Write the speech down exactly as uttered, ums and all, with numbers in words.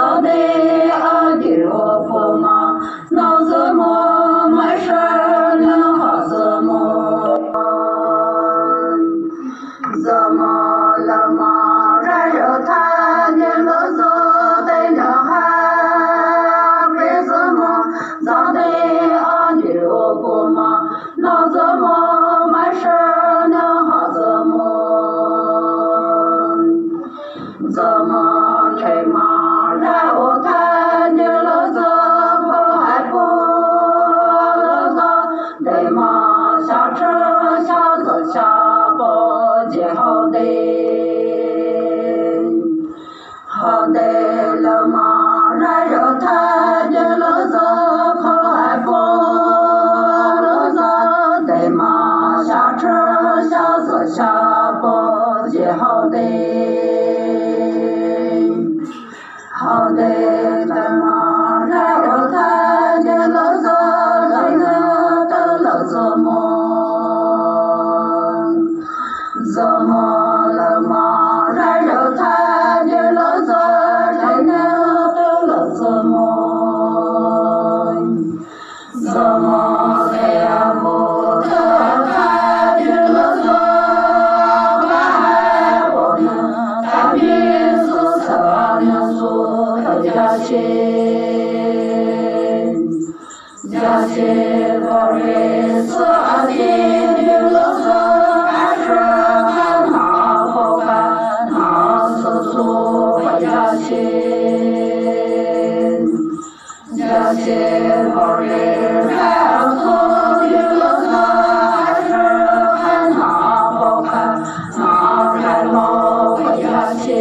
Ade adi opoma, no zemo maisha ne hazemo. Zemo lemo rayo tha ne lo zo de ne ha, pe zemo, zade adi opoma, no zemo maisha ne hazemo. Zemo chema ra o tha ne lo zo pho hai po lo zo, dema sha che sha zo sha po je hao de. Hao de lemo rayo tha ne lo zo pho hai po lo zo, dema sha che sha zo sha po je hao de. Hao de lemo rayo tha ne lo zo, rayo tha lo zo mo. Zemo lemo rayo tha ne lo zo, rayo tha lo zo mo. Zemo se abo tha ne lo zo, ba ha bo ne, ta mi su sa ne su ya shi. Yase bore so ase ne lo zo, asha ha na ho ka na so so yase. Yase bore sa so ne lo zo, asha ha na ho ka na ka lo yase.